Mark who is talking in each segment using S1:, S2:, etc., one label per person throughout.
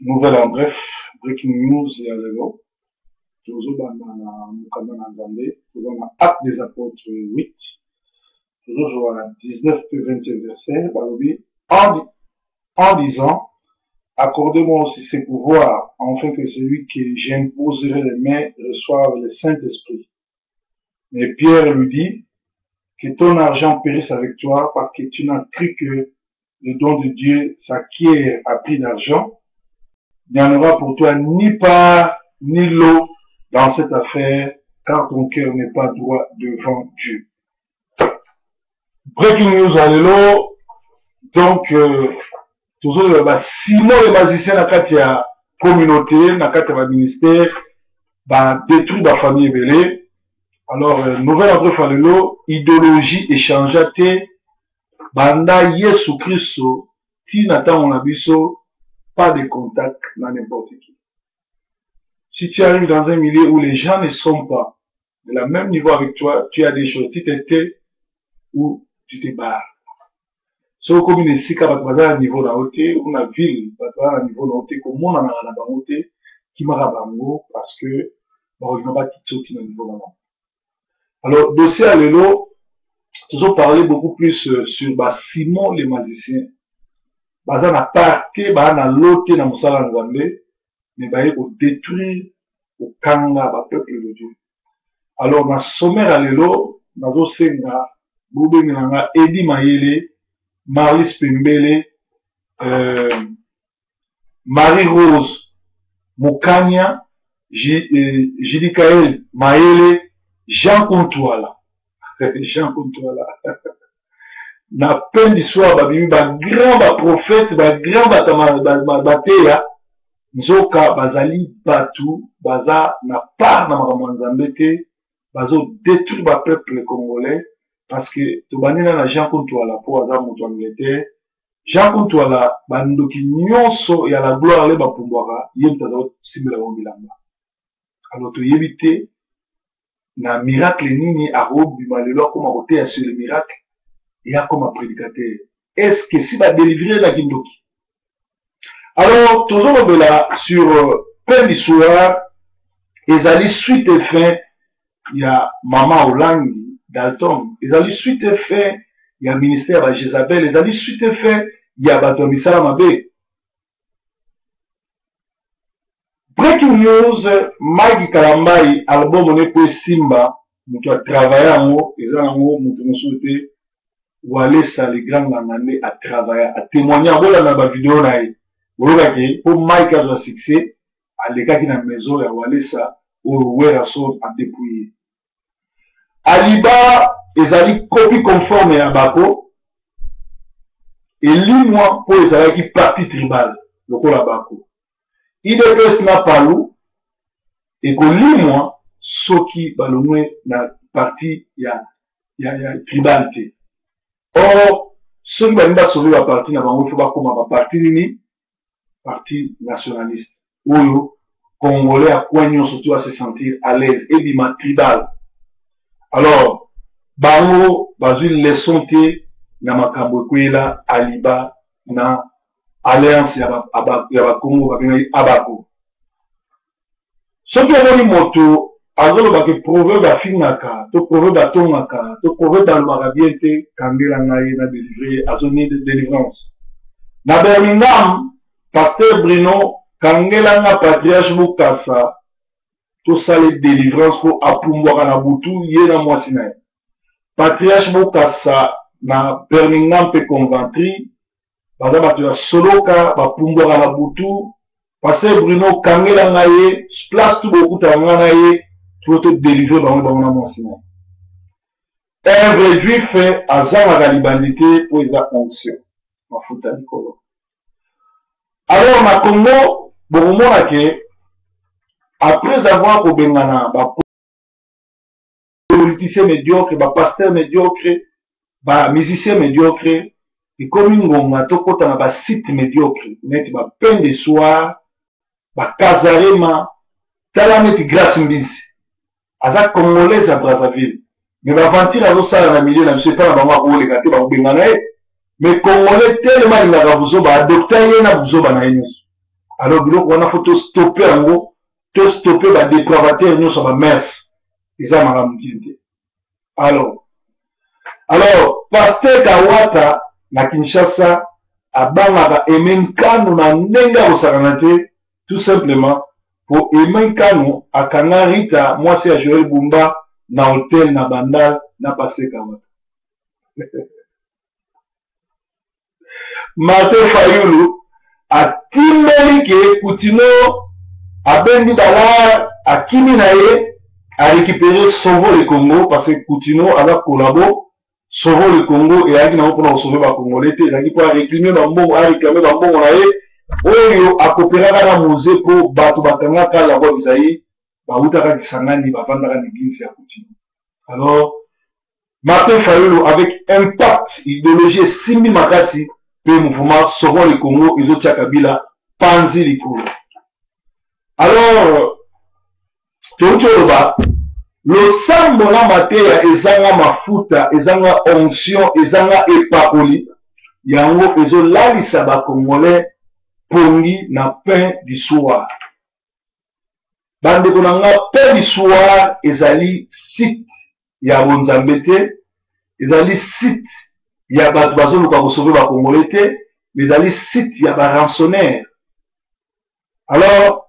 S1: Nouvelle en bref, breaking news ya lelo. Tozobanda na mokanda na Nzambe, toza na Actes des Apôtres 8, tozozwa 19 pe 20e verset, balobi en disant: accordez-moi aussi ce pouvoir, afin que celui que j'imposerai les mains reçoive le Saint-Esprit. Mais Pierre lui dit: que ton argent périsse avec toi, parce que tu n'as cru que le don de Dieu s'acquiert à prix d'argent. Il n'y en aura pour toi ni part ni lot dans cette affaire, car ton cœur n'est pas droit devant Dieu. Breaking news à lelo, donc tozoloba ba Simon le magicien na kati ya communauté, na kati ya ba ministère, ba détruit ba famille ebele. Alors nouvelle en bref à lelo, idéologie échangea te banda Yesu Christo ti na ntango na biso, pas de contact na n'importe qui. Si tu arrives dans un milieu où les gens ne sont pas de la même niveau avec toi, tu as des choses, tu te tais ou tu te barres. Soki okomi na esika bato baza na niveau na yo te, ou na ville bato baza na niveau na yo te, komonanaka na bango te, kimaka bango parce que bakolinga bakitisa oti na niveau na bango. Alors dossier ya lelo, tozoparler beaucoup plus sur ba Simon le magicien. Baza na part te, baza na lot te na mosala ya Nzambe, mais baye kodétruire, kokanga ba peuple de Dieu. Alors na sommaire ya lelo, nazosenga bobengela nga Edi Mayele, Marlis Pembele, Marie Rose Mokanya, Jidikael Mayele, Jean Kuntwala. Jean Kuntwala. Na peine du soir, babimi ba grand ba prophète, ba grand bateya, nzoka bazali batu baza na part na makambo ya Nzambe te, bazo détruire ba peuple congolais. Parce que tobandina na Jean Kuntwala po aza moto ya Angleterre. Jean Kuntwala, bandoki nyonso ya la gloire le bapumbwaka, ye moto aza kosimbela bango bilamba. Alors toyebi te na miracle nini akobima lelo akoma koteya sur le miracle et akoma prédicateur. Est-ce que si badélivre na kindoki? Alors tozolobela sur pain du soir, ezali suite et fin ya mama Olangi Dalton, ezali suite et fin ya ministère ya Jézabel, ezali suite et fin ya bato ya misala mabe. Breaking news, Mike Kalambayi, album ne po esimba, moto atravaille yango eza yango moto mosusu te, Walesa le grand nganga nde atravaille, atémoigne. Bolanda ba video na ye, boyokaki po Mike azwa succès, alekaki na maison ya Walesa oyo Werrason adépouillé. Aliba ezali copie conforme ya Bako, elimwa mpo ezalaki parti tribal lokola Bako. UDPS na Palu ekolimwa soki balongwe na parti ya tribal te. Or soki balingi basauve ba parti na bango, ifo bakóma ba parti nini? Parti nationaliste oyo congolais ya coin nyonso to se sentir à l'aise, ebima tribal. Alors bango bazwi leçon te na makambo ekweyela Aliba na alliance ya Bakongo babengaki Abako. Soki omoni moto azolobaka proverbe afingaka to proverbe atongaka to proverbe alobaka bien te, kangela ngai na délivre ye, azoni délivrance. Na Birmingham, pasteur Bruno, kangela nga patriarche Bokasa, tosala délivrance mpo apumbwaka na butu, ye na mwasi na ye. Patriarche Bokasa na Birmingham mpe Coventry baza bato ya soloka, bapumbwaka na butu. Pasteur Bruno, kangela ngai ye, place tu bokutana nga na ye po todélivre bango na mwasi na ye. Un vrai juif azangaka libandi te po eza onction, mafuta likolo. Alors na Congo bokomona ke après avoir kobengana ba politicien médiocre, ba pasteur médiocre, ba musicien médiocre, ekomi ngonga tokota na ba site médiocre neti ba pain de soir, ba Kazarema. Tala neti Grâce Mbisi, aza congolaise ya Brazzaville, mais baventure azosala na milieu na biso epai na bango akoleka te, bakobengana ye. Mais congolais telema alingaka buzoba, adopta ye na buzoba na ye nyonso. Alors biloko wana faut tostopper yango, tostopper badépravateur nyonso ya bamers, eza malamu bien te. Alors pasteur Kawata na Kinshasa abangaka Aime Nkanu na ndenge ya kosakana te, tout simplement po Aime Nkanu akanga Rita mwasi ya Joël Bumba na hotel na Bandal na pasteur Kawata. Martin Fayulu atimbeli ke Kutino abendi bala akimi na ye a récupérer Sauvons le Congo, parce que Kutino aza collabo. Sauvons le Congo eyaki nango mpona kosauve bacongolais te, ezalaki mpo aréclame bambongo, aréclame bambongo na ye oyo akopelaka na Mzee, mpo bato bakangaka la voix Zaïre bautaka Kisangani, bavandaka na église ya Kutino. Alors Martin Fayulu avec impact idéologie esimbi makasi mpe mouvement Sauvons le Congo ezotia Kabila panzi likolo. Alors touti oloba losambo na mateya ezanga mafuta, ezanga onction, ezanga epakoli, yango ezolalisa bacongolais pongi na pain du soir. Bandeko na nga, pain du soir ezali site ya bonzambe te, ezali site ya bato bazoluka kosauver bacongolais te, mais ezali site ya barançonnaire. Alors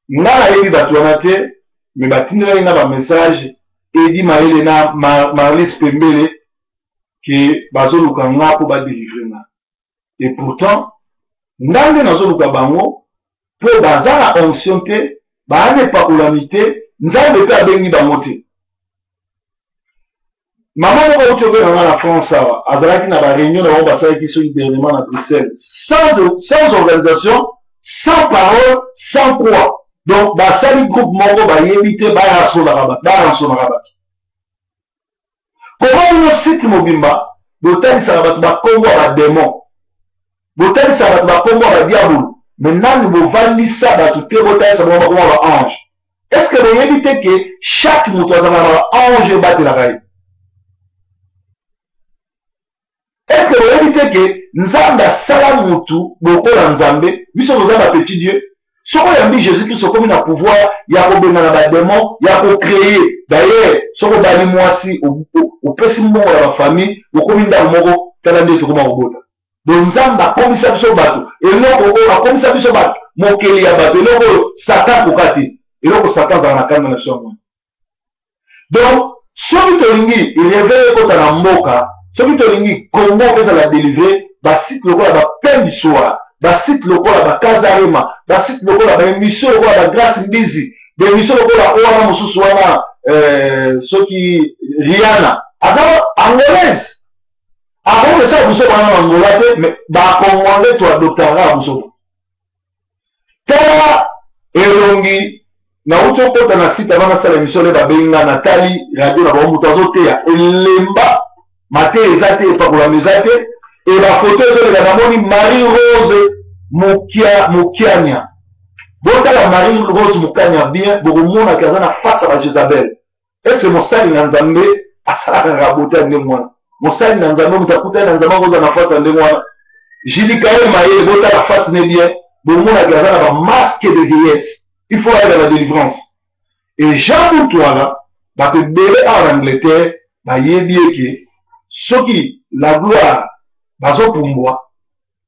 S1: nga nayebi bato wana te, mais batindelaki nga bamessage Edi Mayele na Marlis Pembele ke bazoluka nga mpo badélivrer nga. Et pourtant nga nde nazoluka bango, mpo baza na onction te, baa na epakolami te, Nzambe mpe abengi bango te. Mama moko auti obenga nga na France awa, azalaki na baréunion na bango basalaki soki dernièrement na Bruxelles, sans organisation, sans parole, sans quoi. Donc basali groupe moko bayebi te, barançonnaka bato, barançonnaka bato. Koma bino site mobimba botalisaka bato bakombo ya badémon, botalisaka bato bakombo ya badiabolo, mais nanu bovandisa bato te botalisa bango bakombo ya baange. Est ce que boyebi te ke chaque moto azalaka na baange ebatelaka ye? Est ce que boyebi te ke Nzambe asala motu lokola Nzambe? Biso toza bapetit dieu. Soki oyambi Jésus Christ, okomi na pouvoir ya kobengana badémon, ya kocréer. D'ailleurs soki obali mwasi, opesi mbongo ya bafamille, okomi ndako moko, tala nde tokoma kobota. Donc Nzambe akomisa biso bato, eloko oyo akomisa biso bato, mokeli ya bato, eloko oyo Satan akoka te, eloko Satan azala na kanda na biso yango. Donc soki tolingi réveil ekota na mboka, soki tolingi Congo ezala délivré, basite lokola bapain du soir, basite lokola bakazarema, basite lokola baémission lokola bagrâce Mbizi, baémission lokola oyo wana mosusu wana, soki Riana aza angolaise, akomesala biso wana na Angola te, mais bacongolais toadoptaka biso. Tala elongi nauti okota na site avant nasala émission nde babengi nga, natali radio na bango, moto azoteya elemba, mateya eza te, epakolama eza te, e bafoto ezoleka. Namoni Marie Rose Mokia, Mokiania. Botala Marie Rose Mokania bien, bokomonaki aza na face ya bajezabel. Ese mosali na Nzambe asalaka kaka bote ya ndenge wana? Mosali na Nzambe, moto akutani na Nzambe, akozala na face ya ndenge wana? Jilikael Mayele, botala face ne bien, bomonaki aza na bamasque de vieillesse. Il faut ayeba la délivrance. Et Jean Mutwala, bato ebele awa na Angleterre bayebi eke soki la gloire bazopumbwa,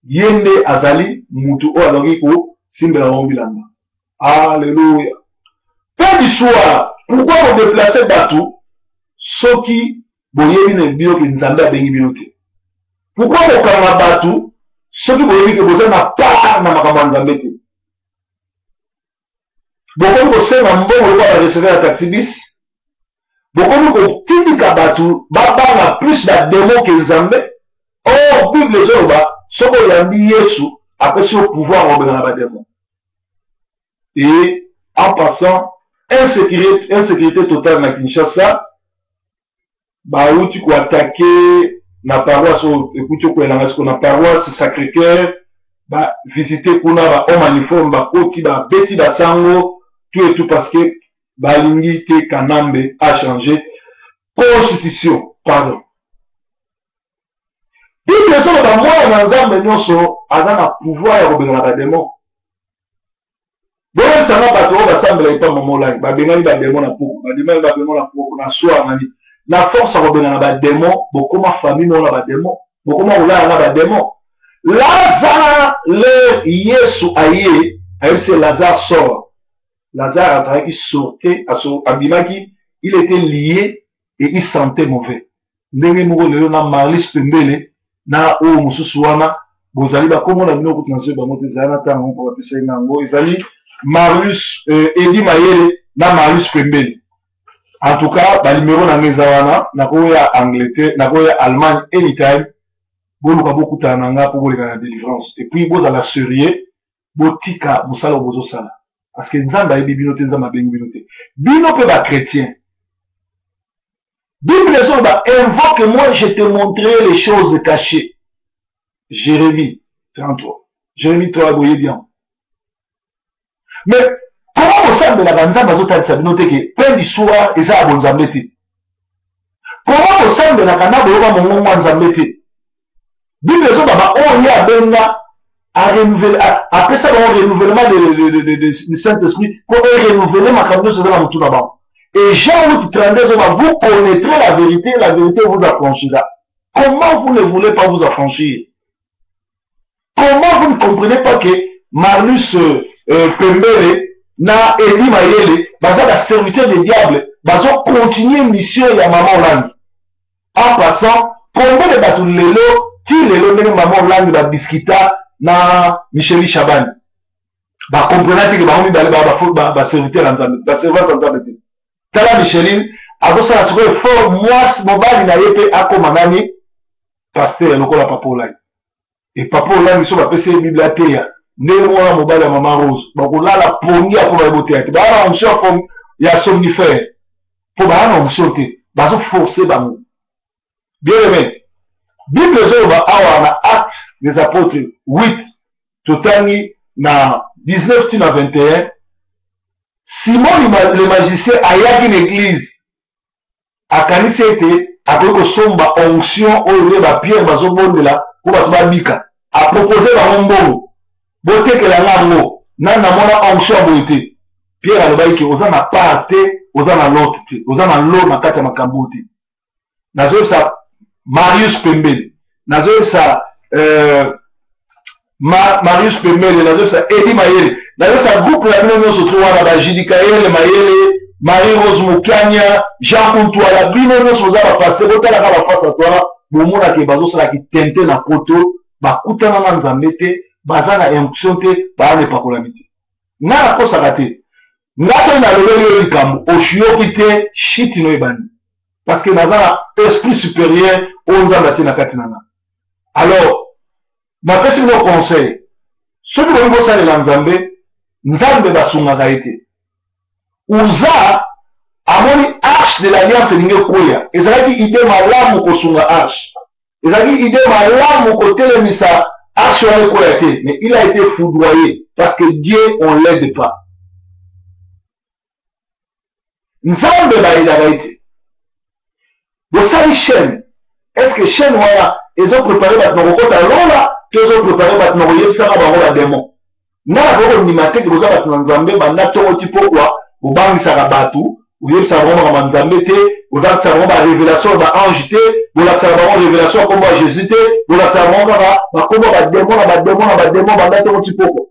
S1: ye nde azali mutu oyo azalaki kosimbela bango bilamba. Alleluya. Mpe du soir, pourquoi kodéplacer bato soki boyebi na bino ke Nzambe abengi bino te? Pourquoi kokanga bato soki boyebi ke boza na part na makambo ya Nzambe te? Bokomi kosenga mbongo lokola bareceveur ya taxi bus, bokomi kotindika bato babanga plus badémon ke Nzambe. Or Bible ezoloba soki oyambi Yesu, apesi yo pouvoir obenga na badémon. Et en passant, insécurité, insécurité totale na Kinshasa. Bauti koattaquer na paroisse oyo ekuti okwelanga siko na paroisse Sacré Cœur, bavisite kuna, bahomme en uniforme bakoti, babeti basango, tout et tout, parce que balingi te Kanambe achanger constitution. Pardon, Bible ezoloba mwana na Nzambe nyonso aza na pouvoir ya kobengana badémon. Boyebisa nga bato oyo basambela epa mama Olangi, babengani ba demon na poko, babengani ba demon na poko na soir na nini. Na force ya kobengana ba demon, bokoma famille moko na ba demon, bokoma kolala na ba demon. Lazare le Yesu aye, ayebisi Lazare sort. Lazare azalaki sorte, abimaki, il était lié et il sentait mauvais. Ndenge moko lelo na Marlis Pembele na oyo mosusu wana bozali bakombo na bino kutu nazwi bango te, ezali na ntango moko bapesaki nga yango, ezali Marius Edi Mayele na Marius Pembele. En tout cas ba numero na nga eza wana, nakoya Angleterre, nakoya Allemagne anytime, boluka bokutana na nga mpo boleka na délivrance et puis bozala sérieux, botika mosala oyo bozosala parce que Nzambe ayebi bino te, Nzambe abengi bino te. Bino mpe ba chrétien, Bible ezoloba invoque-moi, je te montrerai les choses cachées. Jérémie 33. Jérémie 3 boyebi yango. Mais comment bosambelaka Nzambe azotalisa bino te ke pain du soir eza ya bonzambe te? Comment bosambelaka na boyoka mongongo ya Nzambe te? Bible ezoba ba oyo ye abenga apesa bango renouvellement du Saint-Esprit mpo e renouveler makambo nyonso eza na motu na bango. Et Jean 8, 32 ezoba vous connaîtrez la vérité, la vérité vous affranchira. Comment vous ne voulez pas vous affranchir? Comment vous ne comprenez pas que Marius Pembele na Eli Mayele baza ba serviteur de diable, bazo continuer mission ya Mama Olangi? En passant, combien de bato lelo ti lelo ndenge Mama Olangi ba discuta na Micheli Chabani, ba comprena te ke bango mibale ba serviteur ya Nzambe, ba servante ya Nzambe te. Tala Micheline azosala sikoyo effort mwasi mobali na ye mpe akoma nani pasteur lokola Papa Olangi. E Papa Olangi so bapesi ye Bible ateya ndenge mwana mobali ya Mama Rose bakolala pongi akoma ye boteya te, baa na onction ya somnifère mpo baa na onction te, bazoforce bango. Bien aimé, Bible ezoloba awa na Actes des Apôtres 8 totangi na 19 ti na 21, Simon le magicien ayaki na église, akanisi ete akoki kosomba onction oyo nde ba Pierre bazobondela mpo bato babika. Apropose bango mbongo, botekela nga yango, nani namona onction ya boye te. Pierre alobaki ke oza na part te, oza na lot te, oza na lot na kati ya makambo te. Nazoyebisa Marius Pembele, nazoyebisa Marius Pembele, nazoyebisa Edi Mayele, nazoyebisa groupe na bino nyonso to wana ba Judikaele Mayele, Marie Rose Mukanya, Jean Kuntwala, bino nyonso boza ba pasteur, botalaka ba face to wana, bomonaka bazosala kitente na poto, bakutana na Nzambe te, baza na onction te, baa na epakolami te. Nga nakosaka te, nga soki nalobeli yo likambo oshiyoki te, shiti no ebandi, parce que naza na esprit supérieur oyo Nzambe atie na kati na nga. Alors napesi bino conseil, soki bolingi bosalela Nzambe, Nzambe basungaka ye te. Uza amoni arche de l'alliance elingi ekweya, ezalaki idée malamu kosunga arche, ezalaki idée malamu kotelemisa arche wana ekweya te, mais il a été foudroyé parce que Dieu on l'aide pas. Nzambe bayedaka ye te. Bosali chaîne, est-ce que chaîne wana ezo préparer bato na kokota lola to ezo préparer bato na koyebisaka bango ba démon? Nga nakoki kondima te ke boza bato na Nzambe banda ntongo ti pokwa bobangisaka bato, boyebisaka bango makambo ya Nzambe te, bolakisaka bango ba révélation ya ba ange te, bolakisaka bango révélation ya kombo ya Jésus te, bolakisaka bango kaka bakombo ya ba démon na ba démon na ba démon banda ntongo ti pokwa.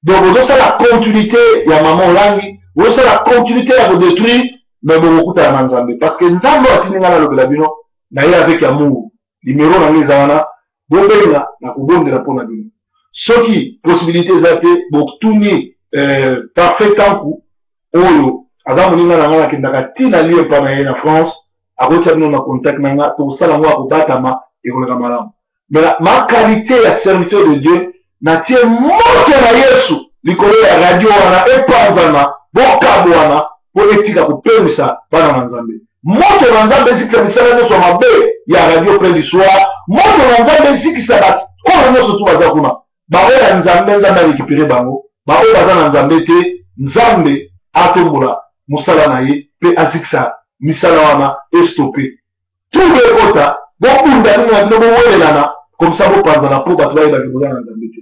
S1: Donc bozosala continuité ya Mama Olangi, bozosala continuité ya kodétruire, mais bokokutana na Nzambe, parce que Nzambe oyo atindi ngai nalobela bino na ye avec amour. Numero na ngai eza wana, bobenga na kobondela mpo na bino. Soki possibilité eza te, botuni Parfait Kanku oyo aza moninga na ngai, nakendaka ti na lieu epa na ye na France, akotia bino na contact na ngai, tokosala yango ya kobatama, ekoleka malamu. Mais ma qualité ya serviteur de Dieu, natie moto na Yesu likolo ya radio wana epanzana, bokabwana mpo etika kopemisa bana na Nzambe. Moto na Nzambe ezikisa misala nyonso ya mabe ya radio plein du soir. Moto na Nzambe ezikisa bato oyo nyonso tu baza kuna, baoyo ya Nzambe, Nzambe arécupéré bango, baoyo baza na Nzambe te, Nzambe atombola mosala na ye mpe azikisa misala wana estope. Trouble ekota, bobunda bino na bino, bowelelana, comme ça bopanzana mpo bato bayebaki boza na Nzambe te.